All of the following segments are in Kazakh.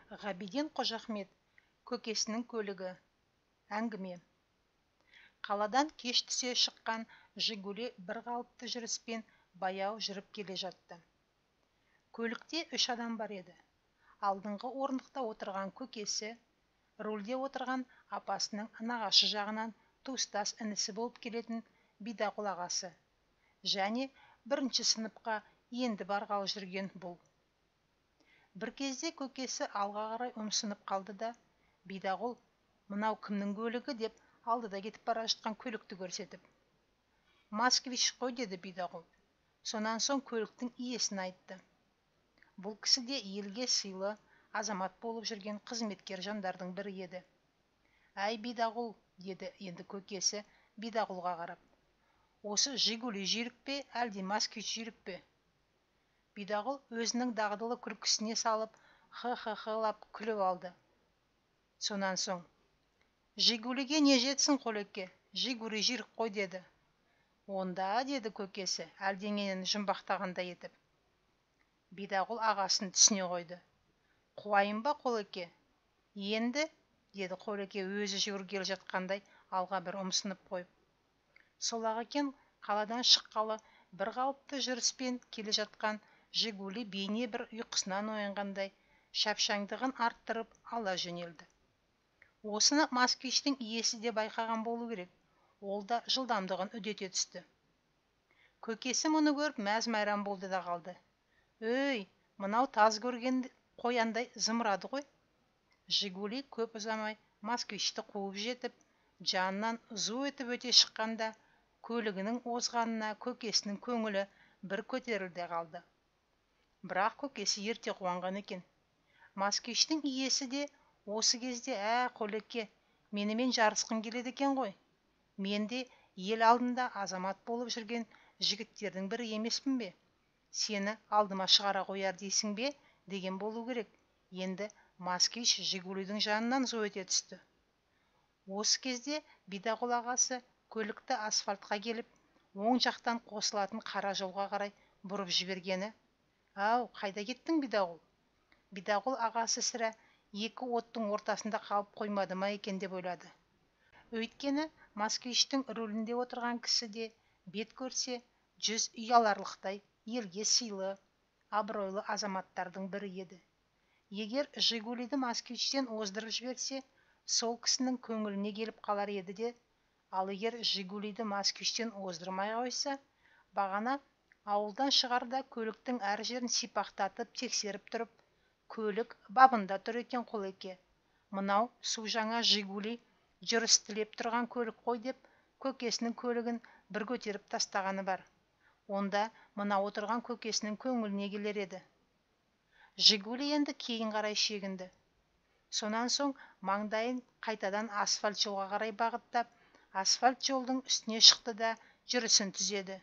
Ғабиден Қожахмет. Көкесінің көлігі. Әңгіме. Қаладан кеш түсе шыққан «Жигули» бір қалыпты жүріспен баяу жүріп келе жатты. Көлікте үш адам бар еді. Алдыңғы орындықта отырған көкесі, рульде отырған апасының нағашы жағынан туыстас інісі болып келетін Бидағұл ағасы және бірінші сыныпқа енді барғалы жүрген бұл. Бір кезде көкесі алға қарай ұмсынып қалды да: «Бидағұл, мынау кімнің көлігі?» – деп алдыда кетіп бара жатқан көлікті көрсетіп. «Москвич қой», – деді Бидағұл. Сонан соң көліктің иесін айтты. Бұл кісі де елге сыйлы азамат болып жүрген қызметкер жандардың бірі еді. «Әй, Бидағұл, – деді енді көкесі Бидағұлға қарап, – осы «Жигули» жүйрік пе, әлде «Москвич» жүйрік пе?» Бидағұл өзінің дағдылы күлкісіне салып, хы-хы-хылап күліп алды. Сонан соң: «Жигулиге не жетсін, Қолеке, «Жигули» жүйрік қой», – деді. «Онда», – деді көкесі әлденені жұмбақтағандай етіп. Бидағұл ағасын түсіне қойды. «Қуайын ба, Қолеке, енді?» – деді Қолеке өзі жүгіргелі жатқандай алға бір ұмсынып қойып. Сол-ақ екен, қаладан шыққалы бір қалыпты жүріспен келе жатқан «Жигули» бейне бір ұйқысынан оянғандай шапшаңдығын арттырып ала жөнелді. Осыны «Москвичтің» иесі де байқаған болу керек, ол да жылдамдығын үдете түсті. Көкесі мұны көріп мәз-мейрам болды да қалды. «Өй, мынау таз көрген қояндай зымырады ғой!» «Жигули» көп ұзамай «Москвичті» қуып жетіп, жанынан зу етіп өте шыққанда, көлігінің озғанына көкесінің көңілі бір көтерілді қалды. Бірақ көкесі ерте қуанған екен. «Москвичтің» иесі де осы кезде: «Ә, Қолеке, менімен жарысқың келеді екен ғой? Мен де ел алдында азамат болып жүрген жігіттердің бірі емеспін бе? Сені алдыма шығара қояр дейсің бе?» – деген болу керек, енді «Москвич» «Жигулидің» жанынан зу ете түсті. Осы кезде Бидағұл ағасы көлікті асфальтқа келіп, оң жақтан қосылатын қара жолға қарай бұрып жібергені. «Ау, қайда кеттің, Бидағұл?» Бидағұл ағасы сірә екі оттың ортасында қалып қоймады ма екен деп ойлады. Өйткені «Москвичтің» рулінде отырған кісі де бет көрсе жүз ұяларлықтай елге сыйлы, абыройлы азаматтардың бірі еді. Егер «Жигулиді» «Москвичтен» оздырып жіберсе, сол кісінің көңіліне келіп қалар еді де, ал егер «Жигулиді» «Москвичтен» оздырмай қойса, бағана ауылдан шығарда көліктің әр жерін сипақтатып тексеріп тұрып: «Көлік бабында тұр екен, Қолеке, мынау су жаңа «Жигули» жүрістілеп тұрған көлік қой», – деп көкесінің көлігін бір көтеріп тастағаны бар. Онда мына отырған көкесінің көңіліне келер еді. «Жигули» енді кейін қарай шегінді. Сонан соң маңдайын қайтадан асфальт жолға қарай бағыттап, асфальт жолдың үстіне шықты да, жүрісін түзеді.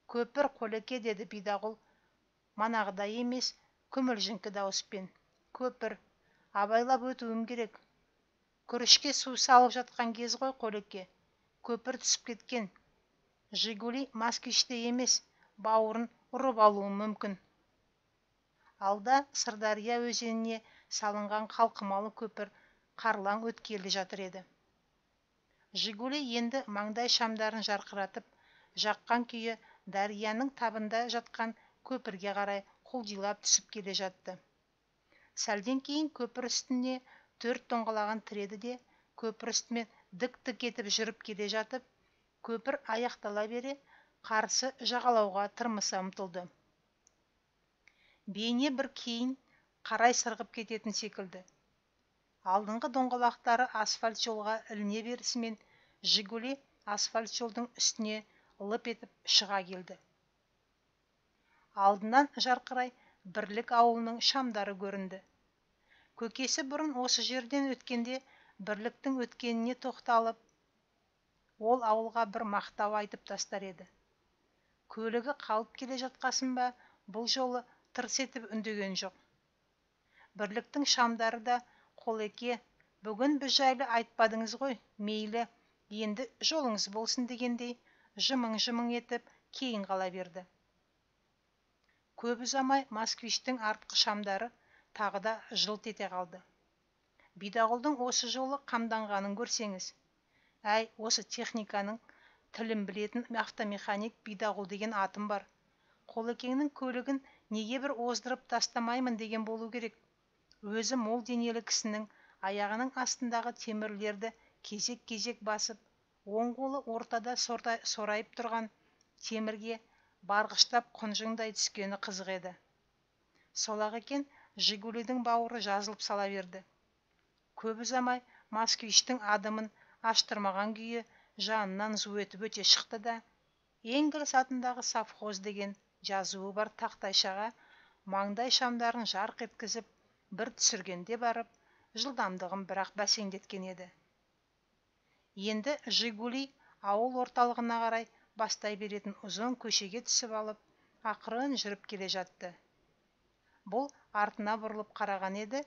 «Көпір, Қолеке», – деді Бидағұл манағыдай емес, күмілжіңкі дауыспен. «Көпір, абайлап өтуім керек. Күрішке су салып жатқан кез ғой, Қолеке, көпір түсіп кеткен. «Жигули» «Москвичте» емес, бауырын ұрып алуы мүмкін». Алда Сырдария өзеніне салынған қалқымалы көпір қарлаң өткелде жатыр еді. «Жигули» енді маңдай шамдарын жарқыратып жаққан күйі дарияның табында жатқан көпірге қарай құлдилап түсіп келе жатты. Сәлден кейін көпір үстіне төрт доңғалағын тіреді де, көпір үстімен дік-дік етіп жүріп келе жатып, көпір аяқтала бере қарсы жағалауға тырмыса ұмтылды. Бейне бір кейін қарай сырғып кететін секілді. Алдыңғы доңғалақтары асфальт жолға іліне берісімен «Жигули» асфальт жолдың үстіне лып етіп шыға келді. Алдынан жарқырай Бірлік ауылының шамдары көрінді. Көкесі бұрын осы жерден өткенде Бірліктің өткеніне тоқталып, ол ауылға бір мақтау айтып тастар еді. Көлігі қалып келе жатқасын ба, бұл жолы тырс етіп үндеген жоқ. Бірліктің шамдары да: «Қолеке, бүгін біз жайлы айтпадыңыз ғой, мейлі, енді жолыңыз болсын», – дегендей жымың-жымың етіп кейін қала берді. Көп ұзамай «Москвичтің» артқы шамдары Тағы да жылт ете қалды. Бидағұлдың осы жолы қамданғанын көрсеңіз. Әй, осы техниканың тілін білетін автомеханик Бидағұл деген атым бар. Қолекеңнің көлігін неге бір оздырып тастамаймын деген болу керек. Өзі мол денелі кісінің аяғының астындағы темірлерді кезек-кезек басып, оң қолы ортада сорайып тұрған темірге барғыштап құнжыңдай түскені қызық еді. Сол-ақ екен, «Жигулидің» бауыры жазылып сала берді. Көп ұзамай «Москвичтің» адымын аштырмаған күйі жанынан зу етіп өте шықты да, Энгельс атындағы совхоз деген жазуы бар тақтайшаға маңдай шамдарын жарқ еткізіп бір түсіргенде барып, жылдамдығын бірақ бәсеңдеткен еді. Енді «Жигули» ауыл орталығына қарай бастай беретін ұзын көшеге түсіп алып, ақырын жүріп келе жатты. Бұл артына бұрылып қараған еді,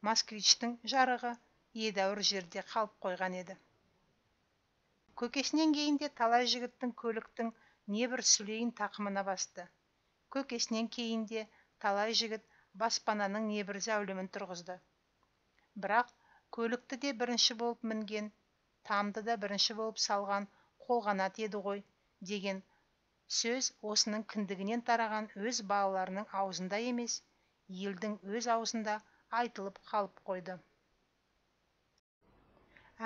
«Москвичтің» жарығы едәуір жерде қалып қойған еді. Көкесінен кейін де талай жігіттің көліктің небір сүлейін тақымына басты. Көкесінен кейін де талай жігіт баспананың небір зәулімін тұрғызды. Бірақ көлікті де бірінші болып мінген, тамды да бірінші болып салған қолғанат еді ғой деген сөз осының кіндігінен тараған өз балаларының аузында емес, елдің өз аузында айтылып қалып қойды.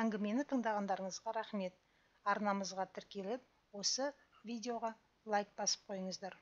Әңгімені тыңдағандарыңызға рахмет. Арнамызға тіркеліп, осы видеоға лайк басып қойыңыздар.